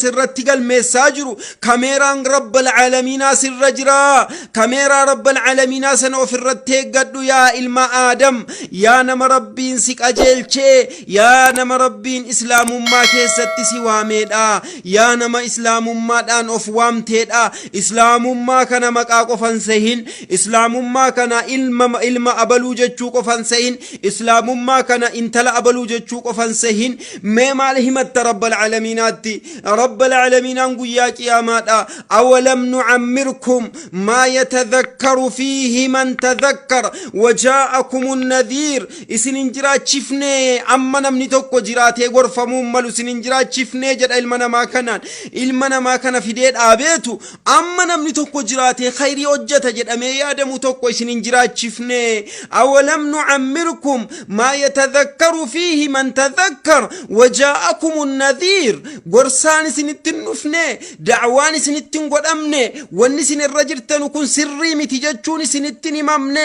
Sirratti galmeessaa jiru. Kameeraan Rabbal Caalamiinaa sirra jira. Kameeraa Rabbal Caalamiinaa sana ofirratti eeggadhu, yaa ilma Aadam, yaa nama Rabbiin si qajeelchee, yaa nama Rabbiin Islaamummaa keessatti si waameedha, yaa nama Islaamummaadhaan of waamteedha. Islaamummaa kana maqaa qofan sehin, Islaamummaa kana ilma abaluu jechuu qofan sehin, Islaamummaa kana intala abaluu jechuu qofan sehin. Mee maal himatta Rabbal Caalamiinaatti? Rabbal Caalamiinaan guyyaa qiyaamaadha, awalam nucammirkum maa yatadhakkaru fiihi man tadhakkar wajaa'akum nadhiir. Isin hin jiraachifne, amma namni tokko jiraatee gorfamuun malu isin hin jiraachifne jedha. Ilma namaa kanaan, ilma namaa kana fidee dhaabeetu, amma namni tokko jiraatee khayrii hojjeta jedhamee yaadamu tokko isin hin jiraachifne. Awalam nucammirkum maa yatadhakkaru fiihi man tadhakkar wajaa'akum nadhiir. Gorsaan isinitti hin dhufne, da'waan isinitti hin godhamne, wanni isin irra jirtanu kun sirrii miti jechuun isinitti hin himamne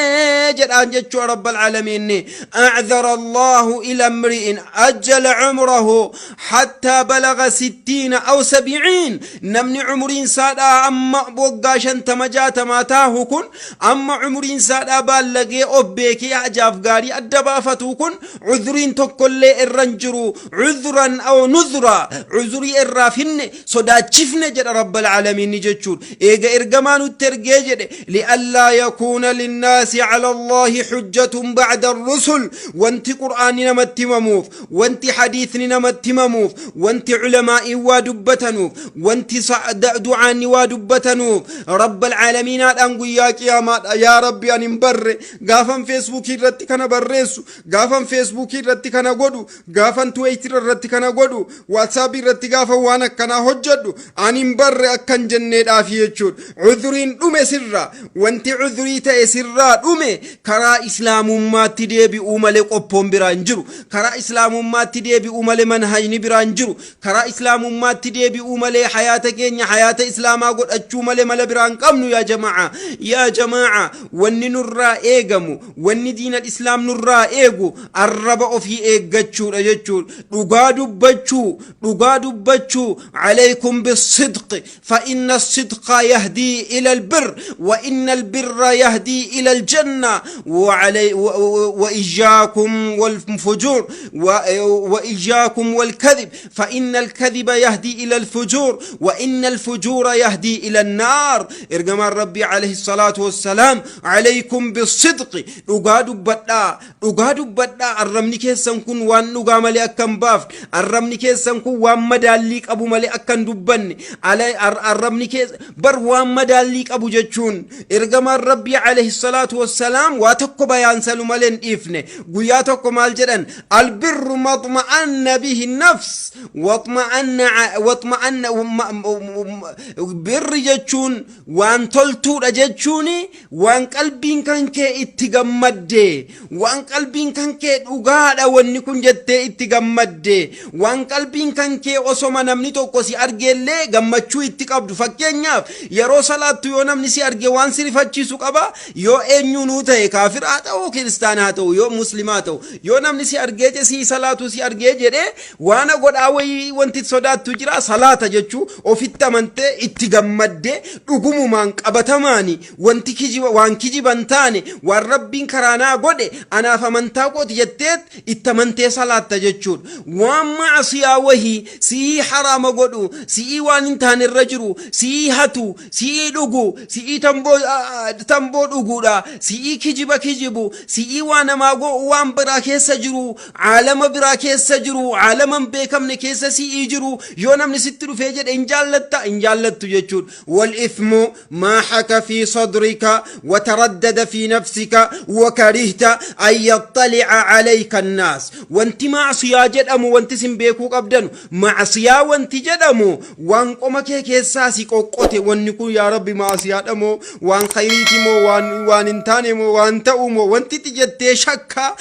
jedhaan jechuu Rabbal Caalamiinni. A'dhara Allahu ila imri'in ajjala cumrahu hattaa balaga 60 aw 70. Namni umuriin isaadhaa amma waggaa 50 60 taahu kun, amma umuriin isaadhaa baallagee of beekee hajaaf gaarii adda baafatu kun, cuduriin tokkollee irra hin jiru. Cudhuran aw nudhura, cudurii irraa finne sodaachifne jedha Rabbal Caalamiinni jechuun. Eega ergamaa nutti ergee jedhe, li'allaa yakuuna linnaasi cala Allaahi hujjatun ba'da rusul. Wanti Qur'aanni namatti himamuuf, wanti hadiisni namatti himamuuf, wanti culamaa'iin waa dubbatanuuf, wanti du'aanni waa dubbatanuuf, Rabbal Caalamiinaadhaan guyyaa qiyaamaadha, yaa Rabbi, ani hin barre, gaafan Feesbuukii irratti kana barreessu, gaafan Feesbuukii irratti kana godhu, gaafan Tiwiitira irratti kana godhu, Waatsaappii irratti gaafa waan akkanaa hojjedhu, ani hin barre akkan jenneedhaafi jechuudha. Cuduriin dhume sirraa, wanti cudurii ta'e sirraa dhume. Karaa Islaamummaatti deebi'uu malee qophoon biraa hin jiru. Karaa Islaamummaatti deebi'uu malee manhajni biraa hin jiru. Karaa Islaamummaatti deebi'uu malee, hayaata keenya hayaata Islaamaa godhachuu malee mala biraa hin qabnu. Yaa jamaa'a, yaa jamaa'a, wanni nurraa eegamu, wanni diinal Islaam nurraa eegu, arraba ofii eeggachuudha jechuudha. Dhugaa dubbachuu, dhugaa dubbachuu. عليكم بالصدق فإن الصدق يهدي إلى البر وإن البر يهدي إلى الجنة وعلي وإياكم والفجور وإياكم والكذب فإن الكذب يهدي إلى الفجور وإن الفجور يهدي إلى النار. Ergamaan Rabbii عليه الصلاة والسلام، عليكم بالصدق، dhugaa dubbadhaa, dhugaa dubbadhaa. Arrabni keessan kun waan dhugaa malee akka hin baafne, arrabni keessan kun waan madaallii qabu malee akka hin dubbanne. Arrabni keessa bar waan madaallii qabu jechuun, ergamaan Rabbii عليه الصلاة والسلام waa tokko bayaansalu malee hin dhiifne. Guyyaa tokko maal jedhan? البر ما اطمأن به النفس واطمأن. Birri jechuun, waan toltuudha jechuun, waan qalbiin kan kee itti gammadde, waan qalbiin kan kee dhugaadha wanni kun jettee itti gammadde, waan qalbiin kan kee osoma namni tokko si argeellee gammachuu itti qabdu. Fakkeenyaaf, yeroo salaattu yoo namni si arge waan si rifachiisu qaba. Yoo eenyuunuu ta'e, kaafira haa ta'u, kiristaana haa ta'u, yoo muslimaa haa ta'u, yoo namni si argee si salaatu si argee jedhee waan godhaa wayii wanti sodaattu jira. Salaata jechuu ofitti amantee itti gammaddee, dhugumumaan qabatamaani wanti kijiba, waan kijiban taane, waan Rabbiin karaanaa godhe anaaf amantaa kooti jettee itti amantee salaatta jechuudha. Waan maasiyaa wahii si'ii haraama godhu, si'ii waan hin taane irra jiru, si'ii hatu, si'ii dhugu, si'ii tamboo dhuguudha, si'ii kijiba kijibu, si'ii waan namaa waan biraa keessa jiru, caalama biraa keessa jiru, caalama hin beekamne keessa si'ii jiru, yoo namni sitti dhufee jedhe hin jaallatta, hin jaallattu jechuudha. والإثم ما حك في صدرك وتردد في نفسك وكرهت أن يطلع عليك الناس. Wanti macsiyaa jedhamu, wanti sin beekuu qabdanu, macsiyaa wanti jedhamu waan qoma kee keessaa si qoqqote. Wanni kun, yaa Rabbi, macsiyaadha moo waan khayriiti moo waan hin taane moo waan ta'u moo, wanti itti jettee shakkaa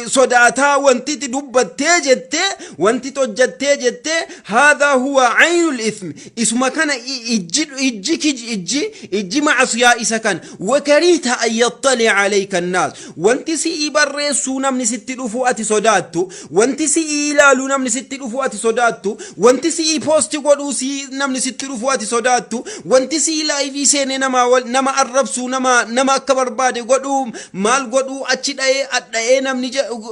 sodaataa, wanti itti dubbattee jettee, wanti hojjattee jettee, هذا هو عين الإثم. Isuma kana ijji ijji ijji ijji macsiyaa isa kan وكرهت أن يطلع عليك الناس. Wanti si'ii barreessuu namni sitti dhufu ati sodaattu, wanti si'ii ilaaluu namni sitti dhufu ati sodaattu, wanti si'ii si'ii poosti godhuu sii namni sitti dhufu ati sodaattu, wanti sii laayivii seenee nama nama arrabsuu, nama nama akka barbaade godhuu, maal godhuu, achi dha'ee adha'ee namni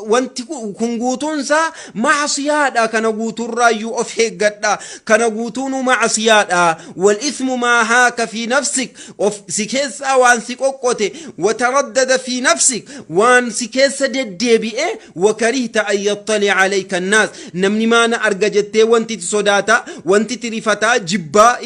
wanti kun guutuunsaa macsiyaadha. Kana guutuurraayyuu of eeggadha. Kana guutuunuu macsiyaadha. Wal ismu maa haaka fi nafsik, of si keessaa waan si qoqqote, wataraddada fi nafsik, waan si keessa deddeebi'e, wakarihta an yaxxali'a alayka annaas, namni maana arga jettee wanti itti sodaataa, wanti itti rifataa, jibbaa,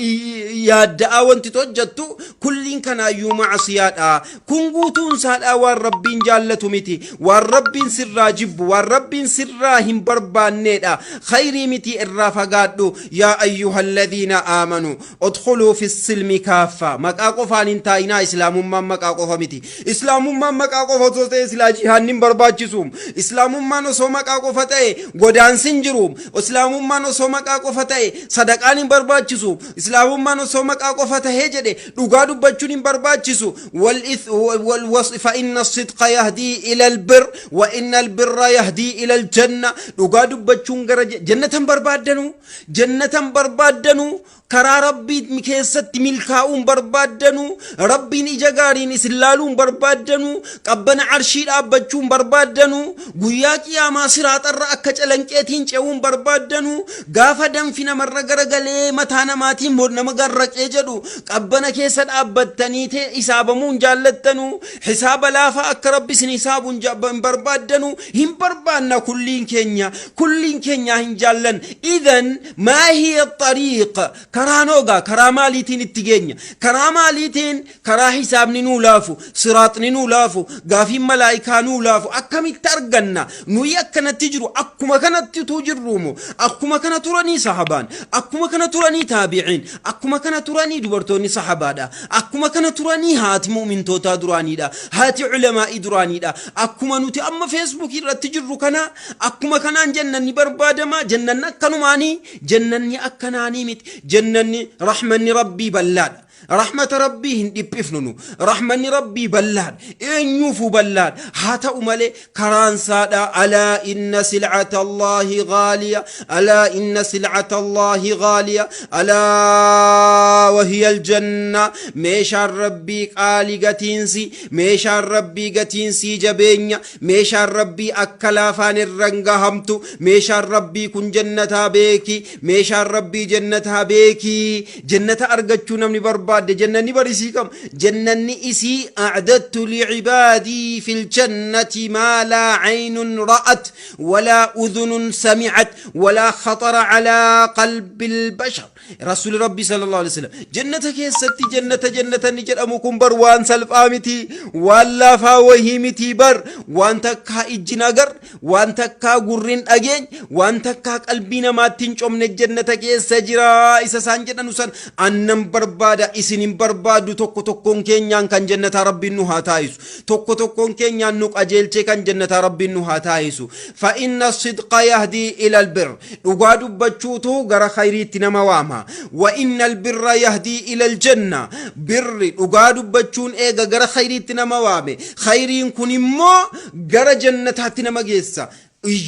yaadda'aa wanti itti hojjettu kulliin kanaayyuu macsiyaadha. Kun guutuun isaadhaa waan Rabbiin jaallatu miti, waan Rabbiin sirraa jibbu, waan Rabbiin sirraa hin barbaanneedha. Khayrii miti, irraa fagaadhu. Yaa ayyuhalladhiina aamanu udkhuluu fi silmi kaaffa. Maqaa qofaan hin taa'inaa. Islaamummaan maqaa qofa miti. Islaamummaan maqaa qofa osoo ta'e silaa jihaanni hin barbaachisu. Islaamummaan osoo maqaa qofa ta'e godaansi hin jiru. Islaamummaan osoo maqaa qofa ta'e sadaqaan hin barbaachisu. Islaamummaan osoo maqaa qofa ta'ee jedhe dhugaa dubbachuun hin barbaachisu. Wal fa inna sidqa yahdii ila albir wa inna albirra yahdii ila aljanna. Dhugaa dubbachuun gara jannatan barbaaddanu, jannatan barbaaddanu, karaa Rabbii keessatti milkaa'uun barbaaddanu, Rabbiin ija gaariin isin laaluun barbaaddanu, qabbana arshii dhaabbachuun barbaaddanu, guyyaa qiyaamaa siraaxarra akka calanqeetiin ce'uun barbaaddanu, gaafa danfi namarra garagalee mataa namaatiin nama garraqee jedhu qabbana keessa dhaabbattanii ta'e hisaabamuun jaallattanu, hisaaba laafaa akka Rabbi isin hisaabuun hin barbaaddanu? Hin barbaanna kulliin keenya, kulliin keenya hin jaallan. Idan maa hiya xariiq? Karaa noogaa, karaa maaliitiin itti geenya? Karaa maaliitiin karaa hisaabni nuu laafu, siraaxni nuu laafu, gaafiin malaa'ikaa nuu laafu akkamitti arganna? Nuyi akkanatti jiru, akkuma kanatti utuu jirruumo, akkuma kana turanii sahabaan, akkuma kana turanii taabiciin, akkuma kana turanii dubartoonni sahabaadha, akkuma kana turanii haati mu'mintootaa duraaniidha, haati culamaa'ii duraaniidha. Akkuma nuti amma Feesbuukii irratti jirru kana, akkuma kanaan jannanni barbaadama? Jannanni akkanumaanii, jannanni akkanaanii miti. Jannanni, rahmanni Rabbii bal'aadha. Rahmata Rabbii hin dhiphifnu nu. Rahmanni Rabbii bal'aadha, eenyuufuu bal'aadha. Haa ta'u malee karaan saadha. Alaa inna silcata Allaahi ghaaliya, alaa inna silcata Allaahi ghaaliya, alaa wahiya aljanna. Meeshaan Rabbii qaali gatiinsi, meeshaan Rabbii gatiinsii jabeenya, meeshaan Rabbii akka laafaan irra hin gahamtu. Meeshaan Rabbii kun jannataa beeki, meeshaan Rabbii jannataa beeki. Jannata argachuu namni barbaadde, jannanni barisii kam? Jannanni isii a'dattu licibaadii fil jannati maa laa caynun ra'at walaa udhunun sami'at walaa khaxara calaa qalbi albashar. Rasuuli Rabbii sallallahu alaihi wasallam jannata keessatti, jannata jannata inni jedhamu kun bar waan salphaa miti, waan laafaa wahii miti bar. Waan takkaa ijji nagar, waan takkaa gurri hin dhageeny, waan takkaa qalbii namaatti hin comne jannata keessa jira. Isa isaan jedhanu san annan barbaada, isin hin barbaadu. Tokko tokkoon keenyaan kan jannataa Rabbiin nu haa taayisu. Tokko tokkoon keenyaan nu qajeelchee kan jannataa Rabbiin nu haa taayisu. Fa inna sidqa yahdii ila albir, dhugaa dubbachuutu gara khayriitti nama waama. Wa inna albirra yahdii ila aljanna. Birri, dhugaa dubbachuun eega gara khayriitti nama waame, khayriin kun immoo gara jannataatti nama geessa.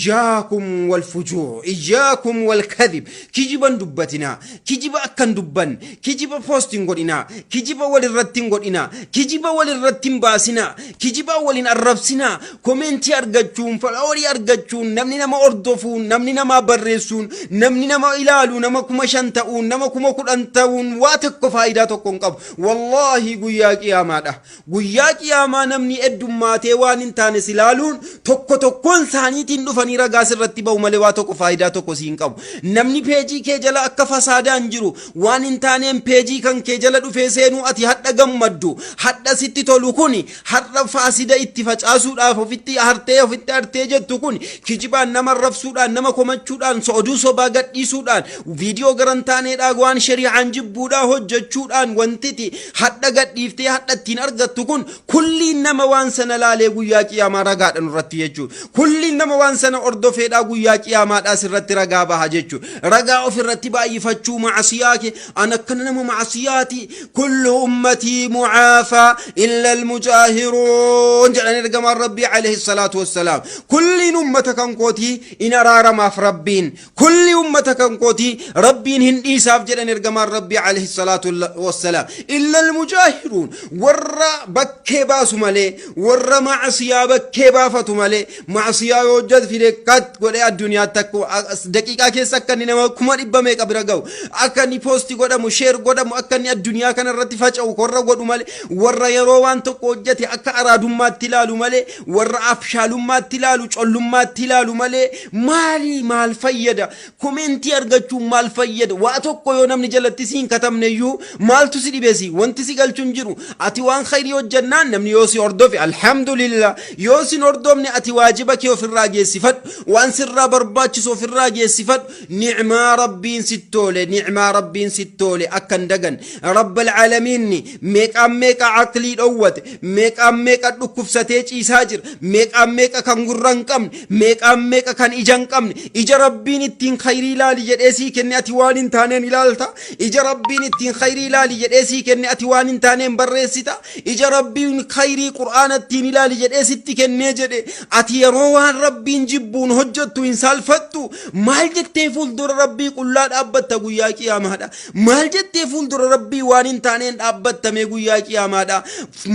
Iyyaakum wal fujuur, iyyaakum wal kadhib. Kijiban dubbatinaa, kijiba akkan dubban, kijiba post hin godhinaa, kijiba walirratti hin godhinaa, kijiba walirratti hin baasinaa, kijiba walin arrabsinaa. Komentii argachuun, followerii argachuun, namni nama hordofuun, namni namaa barreessuun, namni nama ilaalu nama 5,000 ta'uun, nama 10,000 ta'uun waa tokko faayidaa tokko hin qabu. Wallaahi, guyyaa qiyaamaadha. Guyyaa qiyaamaa namni heddummaatee waan hin taane si ilaaluun, tokko tokkoon isaaniitiin dhufanii ragaa sirratti ba'u malee waa tokko faayidaa tokko si hin qabu. Namni peejii kee jala akka fasaadaan jiru waan hin taaneen peejii kan kee jala dhufee seenuu, ati hadha gammaddu, hadha sitti tolu kuni, har'a faasida itti facaasuudhaaf ofitti hartee ofitti hartee jettu kun, kijibaan nama arrabsuudhaan, nama komachuudhaan, oduu sobaa gadhiisuudhaan, viidiyoo garan taaneedhaa, waan shari'aan jibbuudhaa hojjechuudhaan, wantiti hadha gadhiiftee hadha ittiin argattu kun kulliin nama waan sana laalee guyyaa qiyaamaa ragaadha nurratti jechuudha. Kulliin nama waan Waan sana hordofeedhaa guyyaa qiyaamaadhaa sirratti ragaa baha jechuudha. Ragaa ofirratti baay'ifachuu macasiyaa kee an akkana nama macasiyaati kullu ummatii mucaafaa illa almujaahiruun jedhan ergamaan rabbii alayhi salaatu wassalaam. Kulliin ummata kan kootii in araaramaaf rabbiin Kulli ummata kan kootii Rabbiin hin dhiisaaf jedhan ergamaan Rabbii alayhi salaatu wassalaam. Illa almujaahiruun warra bakkee baasu malee warra macasiyaa bakkee baafatu malee macasiyaa yoo hojjate fide kat godhee addunyaatti akka daqiiqaa keessa akka inni nama 100,000 meeqa bira ga'u akka inni poosti godhamu sheer godhamu akka inni addunyaa kana irratti faca'u warra godhu malee warra yeroo waan tokko hojjate akka araadummaatti ilaalu malee warra abshaalummaatti ilaalu collummaatti ilaalu malee Maalii maal fayyada? Komentii argachuun maal fayyada? Waa tokko yoo namni jalatti si hin katabne iyyuu maaltu si dhibe si? Wanti si galchu hin jiru. Ati waan khayrii hojjannaan namni yoo si hordofe alhamdulillah. Yoo si hin hordofne ati waajiba kee ofirraa geessifadhu. Waan sirraa barbaachisu ofirraa geessifadhu. Ni'maa Rabbiin sitti toole, ni'maa Rabbiin sitti toole akka hin daganne. Rabbal Aalamiinni meeqaan meeqa aqlii dhowwate, meeqaan meeqa dhukkubsatee ciisaa jira, meeqaan meeqa kan gurra hin qabne, meeqaan meeqa kan ija hin qabne. Ija Rabbiin ittiin khayrii ilaali jedhee sii kenne ati waan hin taaneen ilaalta. Ija Rabbiin ittiin khayrii ilaali jedhee sii kenne ati waan hin taaneen barreessita. Ija Rabbiin khayrii Qur'aana ittiin ilaali jedhee sitti kennee jedhe ati yeroo waan Rabbiin jibbuun hojjettu hin saalfattu. Maal jettee fuuldura Rabbii qullaa dhaabbatta guyyaa qiyaamaadha? Maal jettee fuuldura Rabbii waan hin taaneen dhaabbattamee guyyaa qiyaamaadha?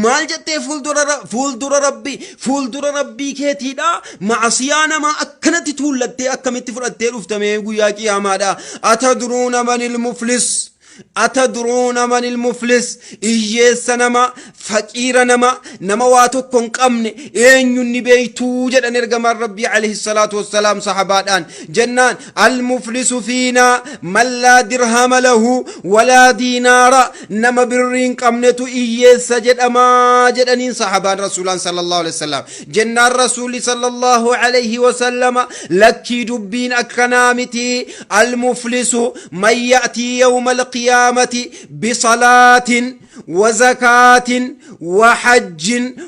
Maal jettee fuuldura Rabbii fuuldura Rabbii keetiidha? Ma'asiyaa namaa akkanatti tuullattee akkamitti fudhattee dhuftamee guyyaa qiyaamaadha? Atadruuna manil muflis? Atadruuna manil muflis? Iyyeessa nama, faqiira nama, nama waa tokko hin qabne eenyuun ni beektuu jedhan ergamaan Rabbii alayhi salaatu wassalaam sahabaadhaan. Jennaan almuflisu fiinaa man laa dirhama lahu walaa diinaara nama birrii hin qabnetu iyyeessa jedhamaa jedhaniin sahabaan rasuulaan sallallahu alaihi wasallam. Jennaan rasuulli sallallahu alaihi wasallama lakkii dubbiin akkanaa miti almuflisu man ya'tii yawma alqiyaamati bisalaatin وزكاة وحج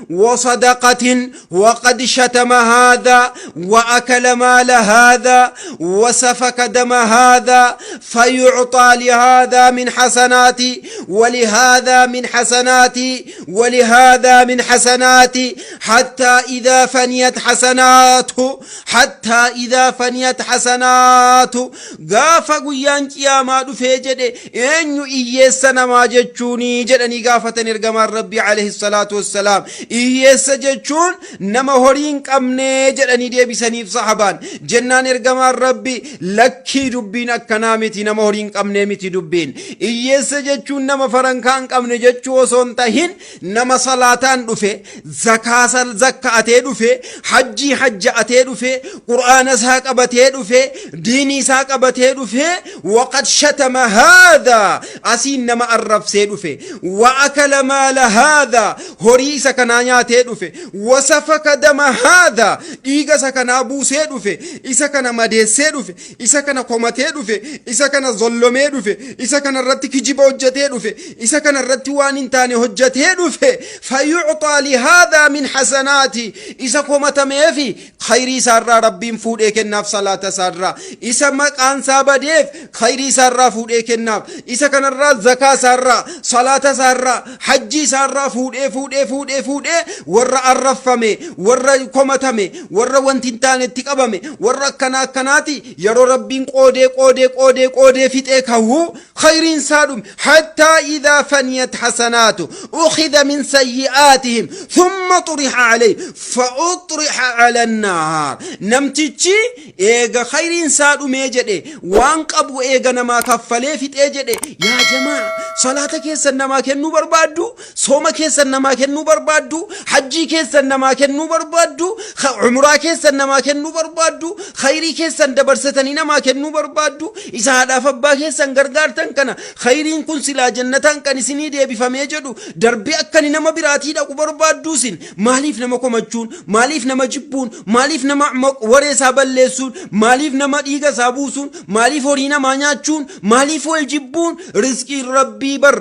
وصدقة وقد شتم هذا وأكل مال هذا وسفك دم هذا فيعطى لهذا من حسناتي ولهذا من حسناتي ولهذا من حسناتي حتى إذا فنيت حسناته حتى إذا فنيت حسناته Gaafa guyyaan qiyaamaa dhufee jedhe eenyu iyyeessa namaa jechuuni jedhanii gaafatan ergamaan Rabbii alayhi salaatu wassalaam. Iyyeessa jechuun nama horii hin qabne jedhanii deebisaniif sahabaan. Jennaan ergamaan Rabbii lakkii dubbiin akkanaa miti nama horii hin qabnee miti dubbiin. Iyyeessa jechuun nama farankaa hin qabne jechuu osoo hin tahin nama salaataan dhufe zakaa zakka'atee dhufe hajjii hajja'atee dhufe qur'aana isaa qabatee dhufe diinii isaa qabatee dhufe waqad shatama haadha asiin nama arrabsee dhufe wa akala maala haadha horii isa kanaa nyaatee dhufe wa safaka dama haadha dhiiga isa kanaa buusee dhufe isa kana madeessee dhufe isa kana komatee dhufe, isa kana zollomee dhufe, isa kana irratti kijiba hojjetee dhufe, isa kana irratti waan hin taane hojjetee dhufe, fayucxaa lihaadhaa min hasanaati, isa komatameefi khayrii isaarraa Rabbiin fuudhee kennaaf salaata isaarraa, isa maqaan isaa badeef khayrii isaarraa fuudhee kennaaf, isa kanarraa zakaa isaarraa, salaata isaarraa, hajjii isaarraa fuudhee fuudhee fuudhee fuudhee warra arraffame, warra komatame, warra wanti hin taane itti qabame warra akkana akkanaati yeroo rabbiin qoodee qoodee qoodee qoodee fixee kahu khayriin isaa dhume hattaa idhaa faniyat hasanaatu ukhidha min sayyi'aatihim thumma xuriha alayhi fa'uxriha ala annaar namtichi eega khayriin isaa dhumee jedhe waan qabu eega namaa kaffalee fixee jedhe yaa jamaa salaata keessan namaa kennuu barbaaddu Sooma keessan namaa kennuu barbaaddu, hajjii keessan namaa kennuu barbaaddu, umraa keessan namaa kennuu barbaaddu, khayrii keessan dabarsatanii namaa kennuu barbaaddu, isa haadhaaf abbaa keessan gargaartan kana khayriin kun silaa jannataan kan isinii deebifamee jedhu darbee akkani nama biraatii dhaqu barbaadduu isin maaliif nama komachuun, maaliif nama jibbuun, maaliif nama waree isaa balleessuun, maaliif nama dhiiga isaa buusuun, maaliif horii namaa nyaachuun, maaliif wal jibbuun. Rizqiin Rabbii bar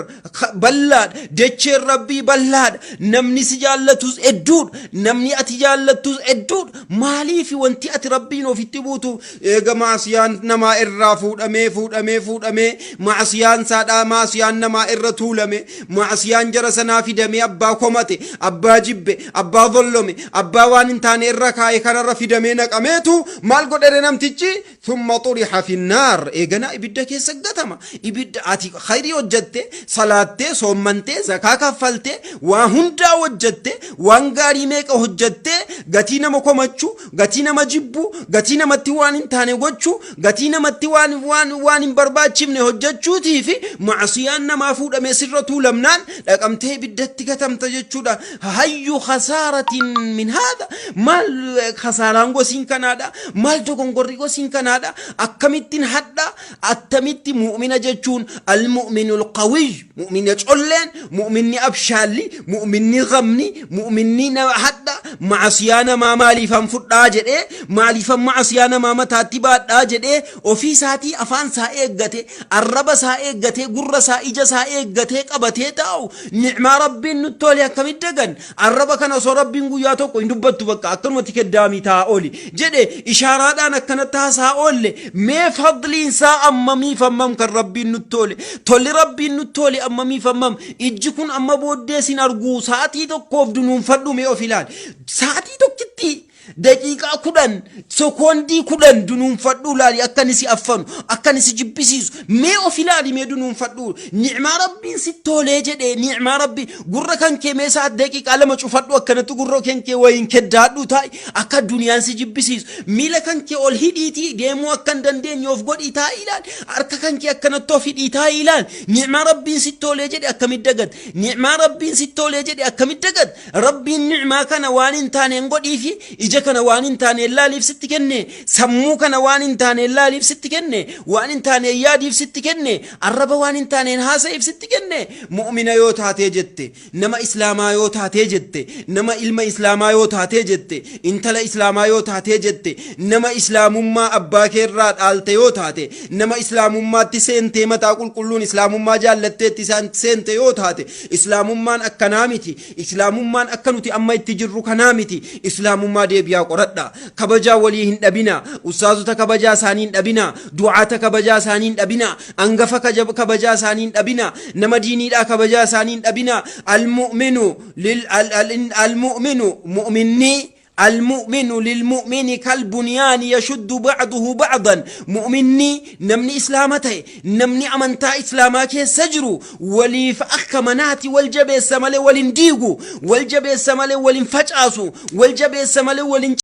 ballaadha. Dacheen Rabbii ballaadha. Namni si jaallatus hedduudha. Namni ati jaallattus hedduudha. Maaliifi wanti ati Rabbiin ofitti buutu? Eega maasiyaan namaa irraa fuudhamee fuudhamee fuudhamee maasiyaan saadhaa maasiyaan namaa irra tuulame maasiyaan jara sanaa fidamee abbaa komate abbaa jibbe abbaa zollome abbaa waan hin taane irra kaa'e kanarra fidamee naqameetu maal godhere namtichi? Thumma xuriha finnaar, eeganaa ibidda keessa gatama. Ibidda ati khayrii hojjatte, salaattee, soommantee, zakaa kaffaltee, waa hundaa hojjatte, waan gaarii meeqa hojjattee, gatii nama komachuu, gatii nama jibbuu, gatii namatti waan hin taane gochuu, gatii namatti waan waan waan hin barbaachifne hojjachuutii fi ma'asiyaan namaa fuudhamee sirra tuulamnaan dhaqamtee ibiddatti gatamta jechuudha. Hayyu khasaaratin min haadha, maal khasaaraan gosiin kanaadha? Maal dogongorri gosiin kanaadha? Akkamittiin hadha attamitti mu'mina jechuun almu'minul qawiy, mu'mina colleen, mu'minni abshaalli, mu'minni gamni, mu'minni hadha ma'asiyaa namaa maaliifan fudhaa jedhee, maaliifan ma'asiyaa namaa mataatti baadhaa jedhee ofii isaatii afaan isaa eeggate, arraba isaa eeggatee, gurra isaa, ija isaa eeggatee qabatee taa'u. Ni'maa Rabbiin nutti tole akkamitti dagan? Arraba kana osoo Rabbiin guyyaa tokko hin dubbattu, bakka akkanumatti keddaamii taa'aa ooli jedhe, ishaaraadhaan akkanatti haasaa oolle. Mee fadliin isaa ammamiif ammam kan Rabbiin nutti tole? Tolli Rabbiin nutti tole ammamiif ammam? Ijji kun amma booddee sin arguu sa'atii tokkoof dunuunfadhu, mee of ilaali. Sa'atii tokkitti, daqiiqaa 10, sekoondii 10 dunuunfadhuu laali, akka inni si affanu, akka inni si jibbisiisu mee of ilaali, mee dunuunfadhuu. Ni'maa Rabbiin si tolee jedhee, ni'maa Rabbi gurra kan kee mee sa'at daqiiqaa 2 cufadhu, akkanatti gurra kan kee wayiin keddaadhuu taa'i, akka duniyaan si jibbisiisu. Miila kan kee ol hidhiitii deemuu akka hin dandeenye of godhii taa'i ilaali. Harka kan kee akkanatti of hidhii taa'i ilaali. Ni'maa Rabbiin si tolee jedhe akkamitti dagat? Ni'maa Rabbiin si tolee jedhe akkamitti dagat? Rabbiin ni'maa kana waan hin taaneen godhiifi, ija kana waan hin taaneen laaliif sitti kenne, sammuu kana waan hin taaneen laaliif sitti kenne, waan hin taaneen yaadiif sitti kenne, arraba waan hin taaneen haasa'iif sitti kenne. Mu'mina yoo taatee jette, nama islaamaa yoo taatee jette, nama ilma islaamaa yoo taatee jette, intala islaamaa yoo taatee jette, nama islaamummaa abbaa keerraa dhaalte yoo taate, nama islaamummaatti seentee mataa qulqulluun islaamummaa jaallatteetti isaan seente yoo taate, islaamummaan akkanaa miti. Islaamummaan akka nuti amma itti jirru kanaa miti. Islaamummaa deebi'aa qoradhaa. Kabajaa walii hin dhabinaa. Ustaazota kabajaa isaanii hin dhabinaa. Du'aata kabajaa isaanii hin dhabinaa. Angafa kabajaa isaanii hin dhabinaa. Nama diiniidhaa kabajaa isaanii hin dhabinaa. Al-mu'minu lil al-mu'minu mu'minni Al-mu'minu lil-mu'mini kal-bunyaani yashuddu ba'duhu ba'dan. Mu'minni, namni Islaama ta'e, namni amantaa Islaamaa keessa jiru waliif akka manaati, wal jabeessa malee wal hin diigu, wal jabeessa malee wal hin facaasu, wal jabeessa malee wal hin